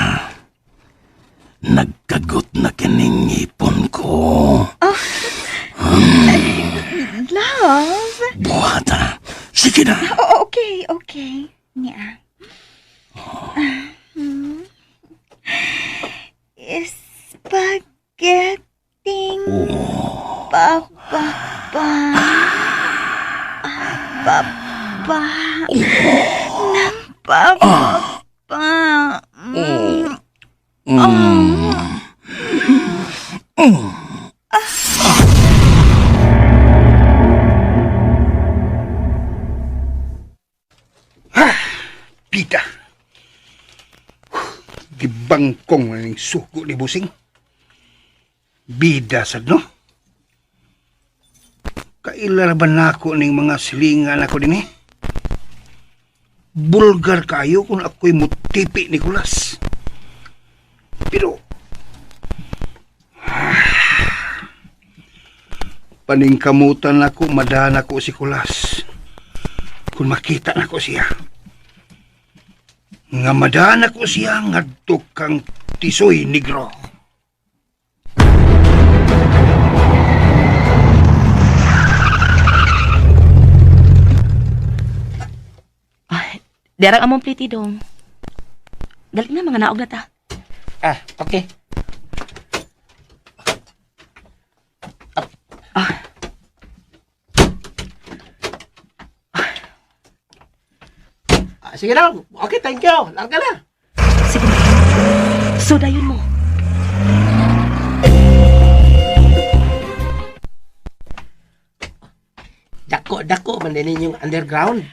Nagkagot na kining ngipon ko.
Love.
Buhata. Sige na.
Oh, okay, okay. Nya. Spaghetti pababa. Pababa. Ng pababa. Mm.
Pita. Gibangkong na ning sugo ni Busing. Bida sad no? Kaila ra ba nako ning mga silingan ako din eh? Bulgar kayo kung ako'y mutipi ni Kulas. Pero, paningkamutan nako, madahan ako si Kulas. Kung makita nako siya nga madana ko siya ngadto kang Tisoy Negro.
Ay, derang among pliti dong. Dali na, mga naog na ta.
Ah, okay. Ah, sige lang. Okay, thank you. Larga na.
Sige na. So, dayon mo.
Dako, dako man din yung underground.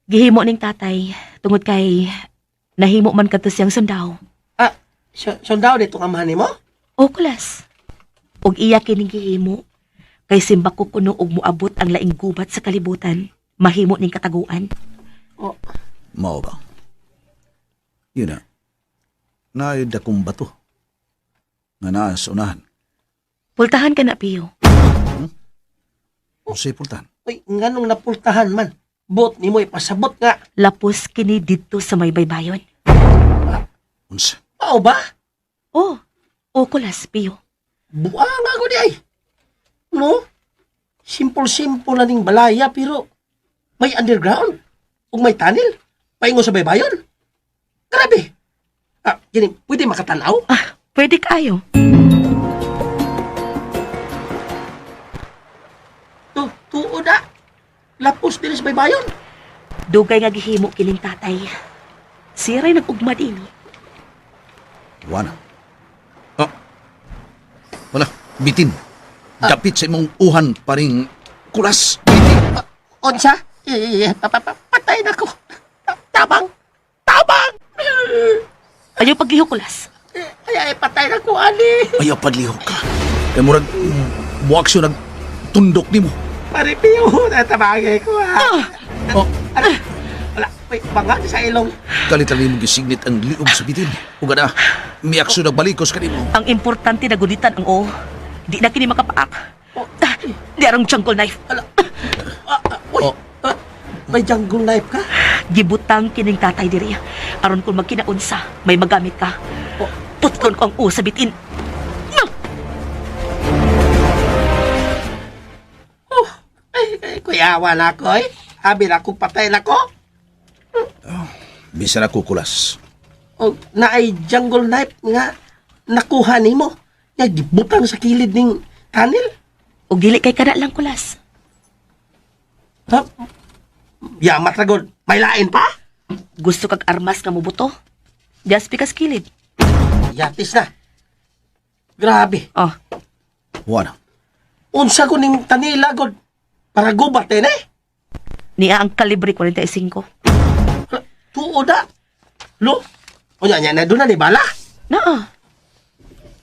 Gihimo ning tatay, tungod kay nahimo man kadto siyang sundaw.
Ah, sundaw dito ang amahan nimo?
O kulas. Og iya kining gihimo kay simba ko kuno og moabot ang laing gubat sa kalibutan, mahimo ning kataguan.
Oh,
Mao ba? Yun na. Naayod akong bato. Nga naa sa unahan.
Pultahan ka na, Pio.
Unsay pultahan?
uy, nganong napultahan man. Bot nimo ipasabot nga.
Lapos kini didto sa may baybayon.
Unsa?
Mao ba?
Oh, o kulas, Pio.
Buang ako di ay. No? Simple-simple na ning balaya pero may underground ug may tunnel. Paingon sa baybayon. Grabe. Ah, gini, pwede makatanaw?
Ah, pwede kaayo.
Tu, tuo na. Lapos din sa baybayon.
Dugay nga gihimo kining tatay. Siray nag-ugma din.
Wala. Oh. Wala, bitin. Dapit sa imong uhan paring kulas. Bitin.
Unsa? Eh, patay na ko. Tabang! Tabang!
Ayaw paglihok, Kulas.
Eh, Ay, ay, patay na ko, ani.
Ayaw padlihok ka. Kay murag muaksyon nag tundok nimo.
Pare Pio, natabagay ko, ha.
Oh,
Ala, wala, may banga sa ilong.
kalit mo gisignit ang liog sa bitin. Ug ana, miaksyon nagbalikos kanimo.
Ang importante na gunitan ang oo. Di na kini makapaak. Ah, di arang jungle knife.
Ala, ah, ah, uy,
Oh.
ah, may jungle knife ka?
Gibutang kining tatay diri. Aron kung magkinaunsa, may magamit ka.
Oh.
Putlon ko ang oo sa bitin.
Oh, ay, ay, kuyawa na ako, eh. Abi na akong patay na ko.
Bisan ako kulas.
O, naay jungle knife nga nakuha nimo. Nga gibutang sa kilid ning tunnel.
O dili kay kada lang, Kulas.
Ha? Yamat ra gud. May lain pa?
Gusto kag armas nga mubuto? Just pikas kilid.
Yatis na. Grabe.
Oh,
Wala.
Unsa ko ning tanila gud. Para gubat eh, ne?
niya ang kalibre 45.
Hala, tuo na. Lo. Unya nya na doon na ni bala.
Naa.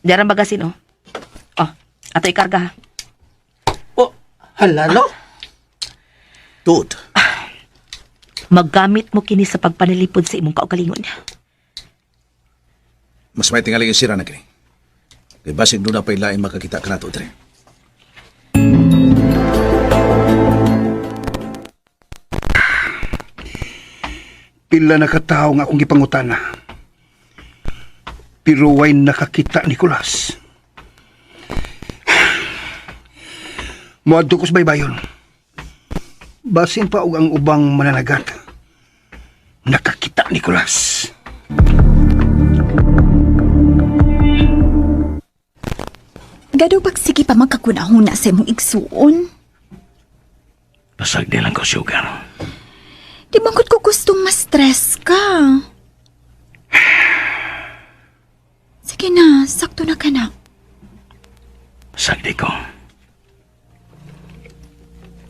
Diyan ang magasin, oh. Oh, ato ikarga. Ha.
Oh, hala lo.
Tuod.
Maggamit mo kini sa pagpanalipod sa imong kaugalingon.
Mas may tingali yung sira na kini. Kay basig doon na pa'y lain makakita ka na to, Dre.
Pila na katawo nga akong gipangutana. Pero way nakakita, Nicolas. Moadto ko sa baybayon. Basin pa og ang ubang mananagat. Nakakita, Nicolas.
Gado bag sige pa magkakunahuna sa imong igsuon.
Pasag di lang ko, sugar.
Di bangkot ko gustong ma-stress ka. Sige na, sakto na ka na.
Pasag di ko.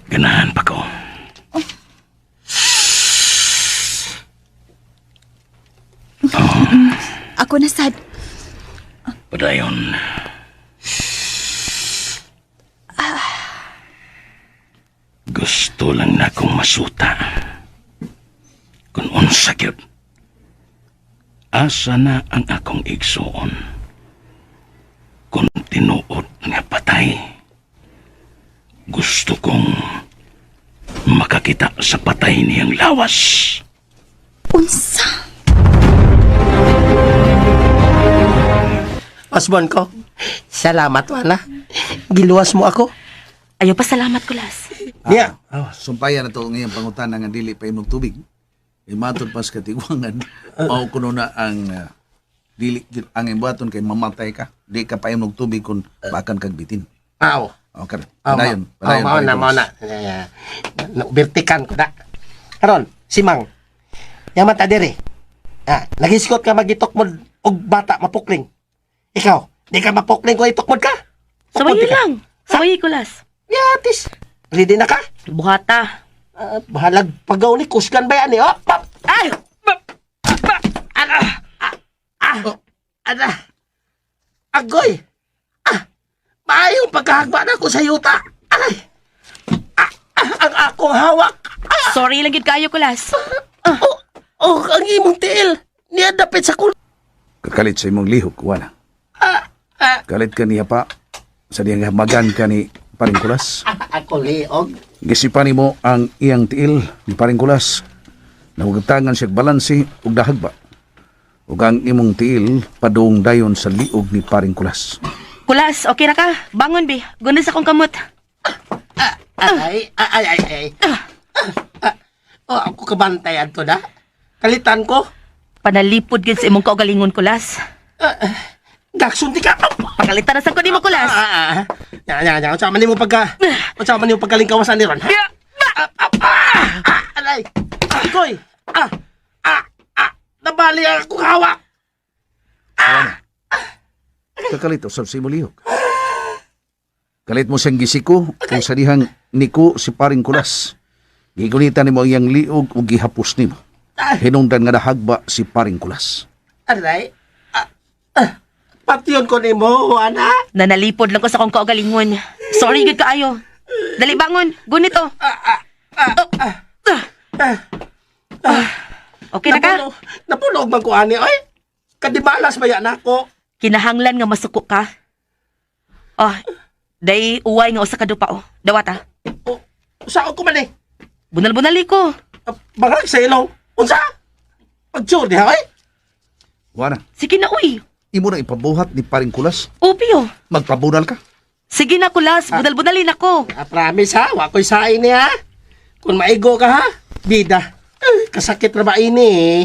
Ganahan pa ko.
Ako na sad.
Padayon. Gusto lang na akong masuta. Kung unsa gyud. Asa na ang akong igsuon? Kung tinuod nga patay. Gusto kong makakita sa patay niyang lawas.
Unsa?
Osbon ko. Salamat wala. Giluwas mo ako.
Ayaw pa salamat, Kulas.
Niya.
Ah, sumpayan na to ngayong pangutana nga dili pa imong tubig. Kay matod pas katigwangan, mao kuno na ang dili gyud ang imbuhaton kay mamatay ka. Di ka pa imong tubig kung bakan kag bitin.
Aw.
Okay.
Aw,
Padayon,
ma-
padayon.
aw, mao na,
padayon.
mao na. Vertikan ko na. Karon, simang. Yaman ta diri. Ah, nagiskot ka magitukmod og bata mapukling. Ikaw, di ka mapukling kung itukmod ka.
Sawayi
Tukmod ka.
lang. Sawayi, Kulas.
Yatis. Ready na ka?
Buhata.
Ah, bahalag pagaw ni kusgan ba yan eh? Oh, pap!
Ay!
Ana! Ah! Ah! Ana! Agoy! Ah! Maayong pagkahagba na ako sa yuta! Aray! Ah, ah, ang akong hawak! Ah!
Sorry lang gid kayo, Kulas.
Oh, oh, ang imong tiil! Niya dapit sa kul...
Kakalit sa imong lihok, wala.
Ah, ah,
Kalit ka niya pa sa diyang magan ka ni paring kulas.
ah, ako liog.
Gisipan nimo ang iyang tiil ni paring kulas. Nahugatangan siya balanse ug dahagba. Ug ang imong tiil padung dayon sa liog ni paring kulas.
Kulas, okay ra ka? Bangon bi. Guna sa akong kamot.
Ay, ay, ay, ay. Ah, oh, ako kabantay adto na. Kalitan ko.
Panalipod gid sa imong kaugalingon, Kulas.
Daksun ti ka.
Pakalitan na sa ko nimo, Kulas.
Ah, ah, ah. Nya, nya, nya. Unsa man nimo pagka Unsa man nimo pagkalingkawasan ni ron? Ha? Ah, ah, ah, ah, aray. Koy. Ah, ah, ah. Nabali ang akong hawak.
Kakalit usab sa imo lihok. Kalit mo siyang gisiko kung sa dihang niko si paring kulas. Gigunitan nimo ang iyang liog ug gihapos nimo. Hinungdan nga nahagba si paring kulas.
Aray. Ah, ah. Patyon ko nimo, Juana.
Nanalipod lang ko sa akong kaugalingon. Sorry gid kaayo. Dali bangon, gunit oh. Okay na ka?
Napunog man ko ani oy. Kadibalas baya nako.
Kinahanglan nga masuko ka. Oh, day uway nga usa ka dupa oh. Dawata.
O, saan ko man eh?
Bunal-bunali ko.
Ah, Bangag sa ilong. Unsa? Pag-sure diha oy.
Wana,
Sige na uy.
imo na ipabuhat ni paring kulas.
Upi oh.
Magpabunal ka.
Sige na Kulas, bunal-bunalin ako.
Ah, promise ha, wa ko'y sain ni ha. Kung maigo ka ha, bida. Eh, kasakit na ba ini eh.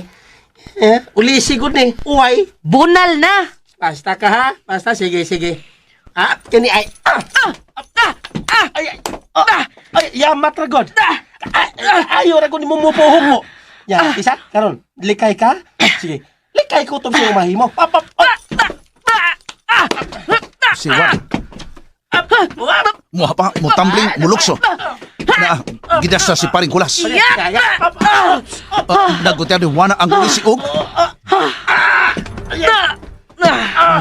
Eh, ulisi gud ni, uway.
Bunal na.
Basta ka ha, basta sige sige. Ah, kini ay ah,
Ah, ah, ah,
ay ay, ah, ay yamat ra god. Ah, ah, ayo ra gud nimo mupuhog mo. Ya, isa karon, likay ka. Sige. Likay ko tong sa mahimo. Pap pap. Ah,
ah,
Si Juan. Muha pa, mutambling, mulukso. Na, gidasta si paring kulas.
ya, ya. Pap, ah,
Nagutya ni Juana ang ulisi og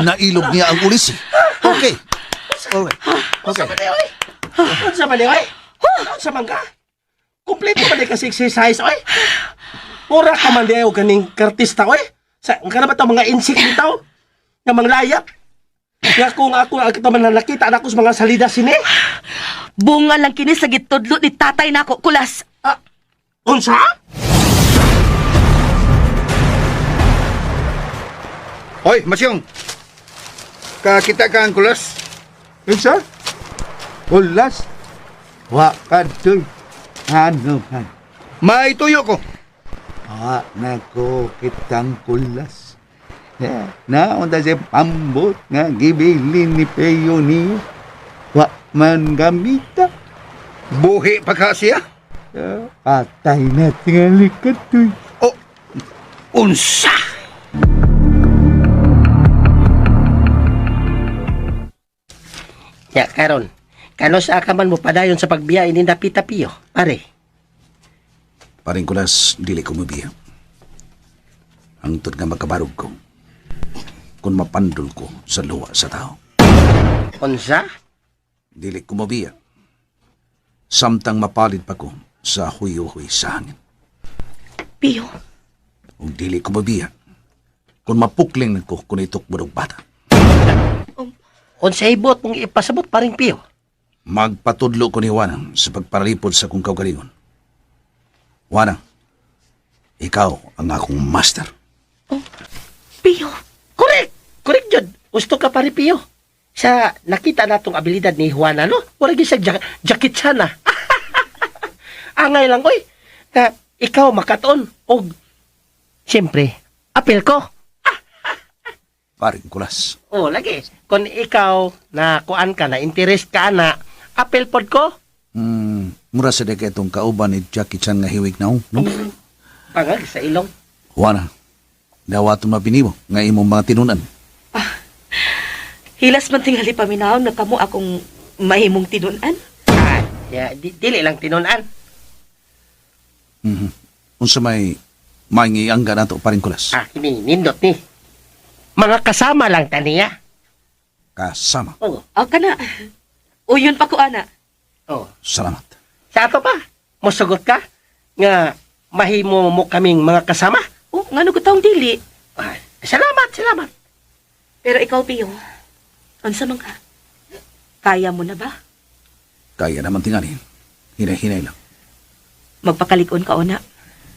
nailog niya ang ulisi. Okay. Alright. Okay.
Oy. Unsa man ni oy? Unsa man ka? Kompleto man ni kasi exercise oy. Mura ka man di og kaning kartista oy. Sa kana ba to mga insect bitaw? Nga manglayap. Nga kung ako ang kita man nakita na ako sa mga salida sini.
Bunga lang kini sa gitudlo ni tatay nako, Kulas.
Ah, unsa?
Hoy, Masyong. Kakita ka ang kulas.
Unsa? Ulas? Wa kadtoy. Ano man?
May tuyo ko.
Wa na ko kitang kulas. Yeah. Naunta si pambot nga gibilin ni Peyo niyo. Wa man gamita.
Buhi pa ka siya.
Eh, patay na tingali kadtoy.
O, unsa?
Ya, karon. Kanos aka man mo padayon sa pagbiya ini dapita piyo, pare.
Paring kulas, dili ko mabiya. Hangtod nga makabarog ko. Kung mapandol ko sa luwa sa tao.
Unsa?
Dili ko mabiya. Samtang mapalid pa ko sa huyo-huy sa hangin.
Piyo,
Ug dili ko mabiya. Kung mapukling ko kung itukbod og bata.
Unsa ibot mong ipasabot paring piyo?
Magpatudlo ko ni Juana sa pagparalipod sa kong kaugalingon. Juana, ikaw ang akong master.
Piyo.
Correct. Correct jud. Gusto ka pare piyo. Sa nakita natong abilidad ni Juana no, wala gyud siya jacket sana. Angay lang oy. Na ikaw makatuon og siyempre apil ko.
Paring kulas.
Oh, lagi. Kung ikaw na kuan ka na interest ka na, apil pod ko.
Mura sa deka itong kauban ni Jackie Chan nga hiwig na no?
Pangag sa ilong.
Juana, dawa itong mabiniwo nga imong mga tinunan.
Hilas man tingali paminaw na kamo akong mahimong tinunan.
Ah, ya, dili lang tinunan.
Unsa may mangiangga nato paring kulas.
Ah, kini nindot ni. Mga kasama lang taniya.
Kasama.
Oh,
Ah, kana. Uyon pa ko ana.
oh.
Salamat.
Sa ato pa, mosugot ka nga mahimo mo kaming mga kasama.
Oh, ngano ko taong dili.
Ah, salamat, salamat.
Pero ikaw, Piyo, unsa man ka? Kaya mo na ba?
Kaya naman tingali. Hinay-hinay lang.
Magpakalig-on ka una.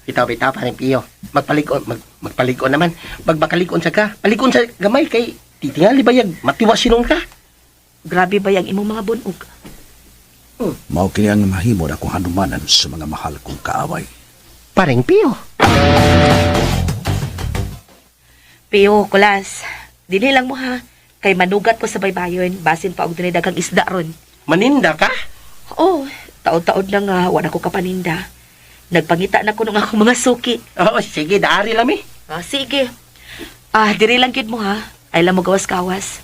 Bitaw, bitaw, paring piyo. Magpalig-on, magpalig-on naman. Magbakalig-on sa ka. Palig-on sa gamay kay titingali bayag, matiwa sinong ka.
Grabe ba yang imong mga bunog?
Mao kini ang mahimo na akong hanumanan sa mga mahal kong kaaway.
Paring Pio.
Pio, kulas. Dinhi lang mo ha. Kay manugat ko sa baybayon, basin pa og dunay daghang isda ron.
Maninda ka?
Oh, taod-taod na nga, wala ko kapaninda. Nagpangita na ko nung akong mga suki.
Oo, sige, daari lami.
Ah, sige. Ah, diri lang gid mo ha. Ay lang mo gawas-gawas.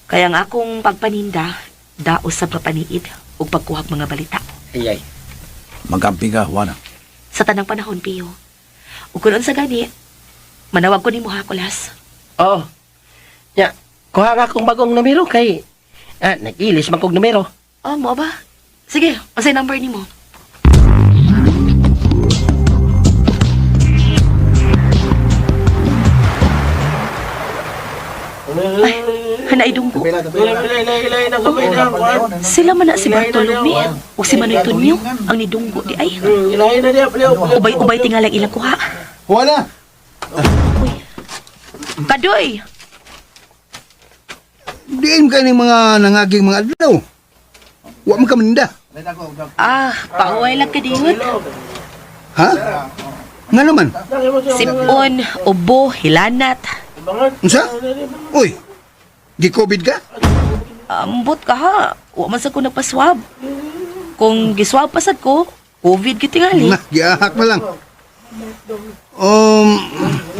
Kaya ang akong pagpaninda, daos sa papaniid ug pagkuhag mga balita.
Ay, ay.
Magamping ka, Juana.
Sa tanang panahon, Pio. Ug kun unsa gani, manawag ko nimo ha, Kulas.
Oo. Ya, kuha nga akong bagong numero kay... Ah, nag-ilis man kog numero.
Ah, mo ba? Sige, unsay number nimo? Ay, hanaidong ko. Sila man na si Bartolome o si Manoy Tonyo ang nidunggo di ay. Ubay-ubay tingalang ilang kuha.
Juana,
Uy. Kadoy!
diin ka ni mga nangaging mga adlaw. Wa man ka maninda.
Ah, pahuway lang kadingot.
Ha? Nga naman.
Sipon, ubo, hilanat.
Unsa? Uy, gi-COVID ka?
Ambot ka ha. Wa man sad ko nagpa-swab. Kung giswab pa sad ko, COVID gitingali.
Nah, giahak na lang.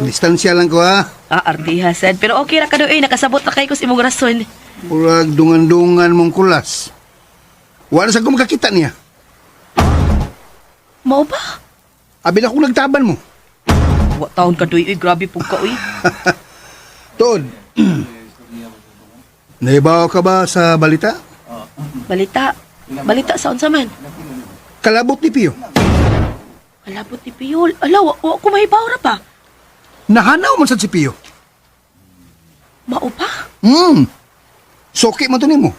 Distansya lang ko ha.
Ah, artiha sad. Pero okay ra kadoy, nakasabot na kay ko sa imong rason.
Murag dungan-dungan mong kulas. Wala sa ko makakita niya.
Mao ba?
Abi na akong nagtaban mo.
Wa taon kadoy, uy, grabe pug ka uy.
Tod. Naibaw ka ba sa balita?
Balita. Balita sa unsa man?
Kalabot ni Pio.
Kalabot ni Piyol. Ala, wa ko mahibaw ra pa.
Nahanaw man sad si Pio.
Mao pa?
Soki man to nimo.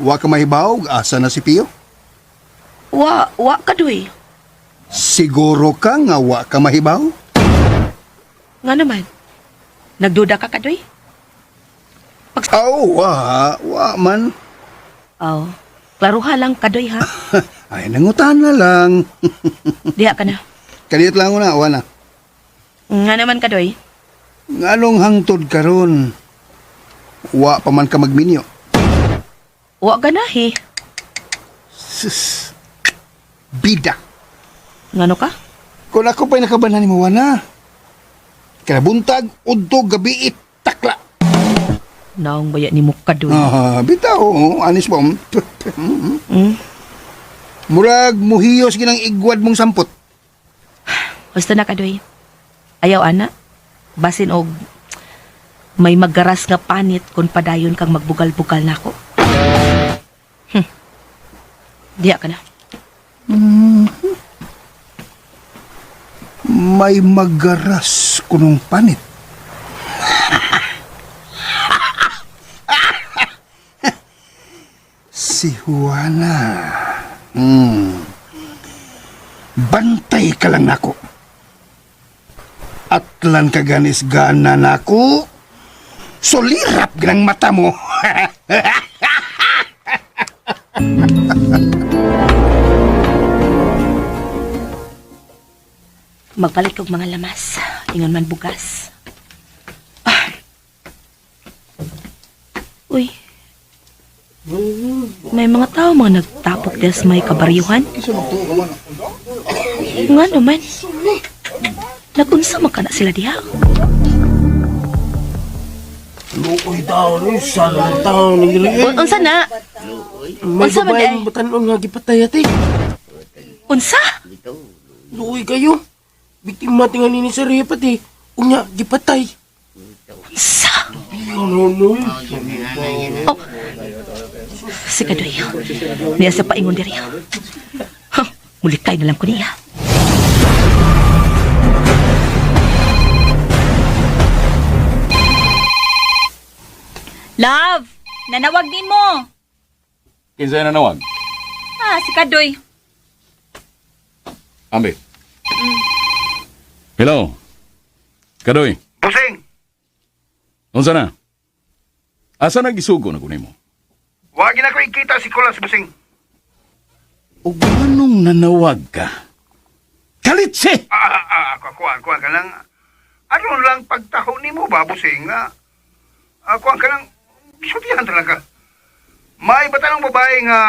Wa ka mahibaw asa na si Pio?
Wa kadoy.
Siguro ka nga wa ka mahibaw?
Nga naman. Nagduda ka kadoy?
Aw, wa, wa man.
Aw. Klaruha lang kadoy ha.
Ay, nangutan na lang.
Diha ka na.
Kaniyot lang na, wa na.
Nga naman kadoy.
Nganong hangtod karon? Wa pa man ka magminyo.
Wa ganahi.
Sus. Bida.
Ngano ka?
Kung ako pa'y nakabanan ni mo, wana. Kinabuntag, udto, gabi, takla.
Naong baya ni mo kadoy.
Ah, bitaw, oh, anis mo. Murag muhiyos ginang igwad mong sampot.
Basta na kadoy. Ayaw ana. Basin og may magaras nga panit kung padayon kang magbugal-bugal nako. Diha ka na.
May magaras kunong panit. Si Juana. Bantay ka lang nako. Atlan ka ganis gana nako. Solirap ginang mata mo.
Magpalit kog mga lamas. Ingon man bugas. Ah. Uy. May mga tao mga nagtapok des may kabaryuhan. Nga naman. Nagunsa man kana sila diha.
Luoy daw ni sana taon ni
Unsa na?
May
Unsa man
babae
ay?
batanon nga gipatay ate.
Unsa?
Luoy kayo. Biktima tingali ni Sir Repat eh. Unya, gipatay.
Unsa?
Ano no?
Oh. Si Kadoy. Niya sa paingon diri. Ha, mulikay na lang ko niya.
Love, nanawag din mo.
Kinsa na nawag?
Ah, si Kadoy.
Ambi. Hello. Kadoy.
Pusing!
Unsa na? Asa nagisugo na ko nimo?
Wa gina ko ikita si Kulas, busing.
Ug anong nanawag ka? Kalitsi!
Ah, kuan, kuan ka lang. Ano lang pagtaho nimo ba, busing, nga? Kuan ka lang, sultihan talaga. May batanong babae nga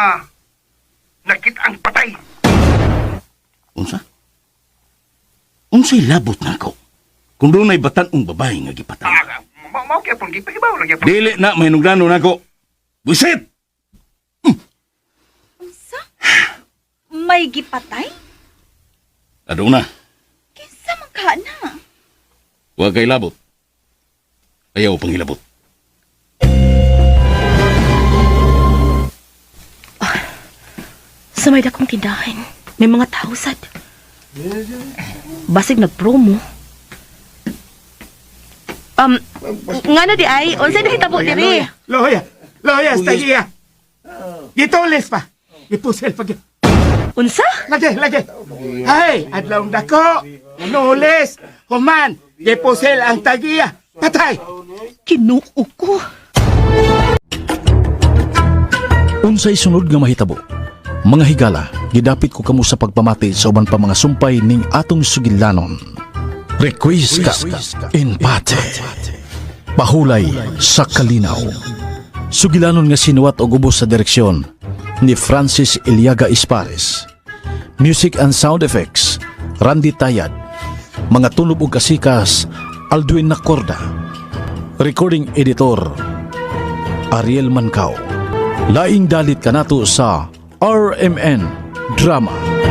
nakita ang patay.
Unsa? Unsay labot nako? Kung dunay batan-ong babae nga gipatay.
Ah, mao gyapon, gipahibaw lang gyapon.
Dili na mahinungdanon nako. Buset!
Unsa? May gipatay?
Aduna,
Kinsa man ka na?
wa kay labot. Ayaw pangilabot.
Sa may dakong tindahan, may mga tao sad. Basig nagpromo. Nga na di ay, unsay nahitabo diri?
Loya, loya, tagiya. Gitulis pa. Gipusel pa.
Unsa?
Lagi, lagi. Ay, adlaw dako. Nulis. Human, gipusel ang tagiya. Patay.
Kinuo ko.
Unsay sunod nga mahitabo? Mga higala, gidapit ko kamo sa pagpamati sa uban pa mga sumpay ning atong sugilanon. Requiescat in pate. Pahulay sa kalinaw. Sugilanon nga sinuwat og ubos sa direksyon ni Francis Iliaga Ispares. Music and sound effects, Randy Tayad. Mga tunob ug kasikas, Aldwin Nacorda. Recording editor, Ariel Mancao. Laing dalit kanato sa RMN Drama.